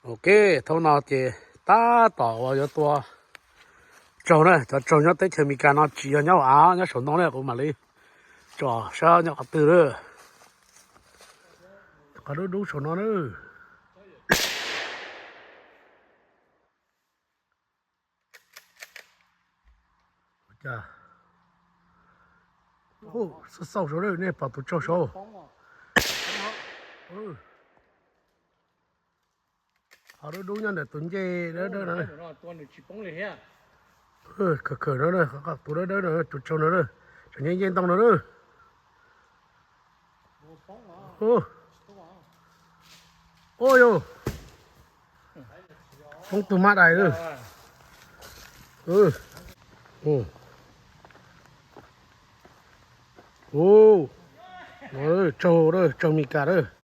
Ok, thaum no ces tab tom uas yuav tua tsaug na, cov tsaug nyob teb chaws Amelikas no tsis yog nyob hauv av, nyob saum no na, kuv mam li tsom saib nyob qhov twg na. Qhov dub dub saum no na. Xauj xauj saud, nej pom tus tsaug saud. Qhov dub dub nyob ntawm tus ncej dawb dawb no. Khawm khawm no, tus dawb dawb no, tus tsaug no, tseem nce nce ntoo no na. Ua yog poob tus mab dais lawm. Tsaug, tsaug Amelikas a.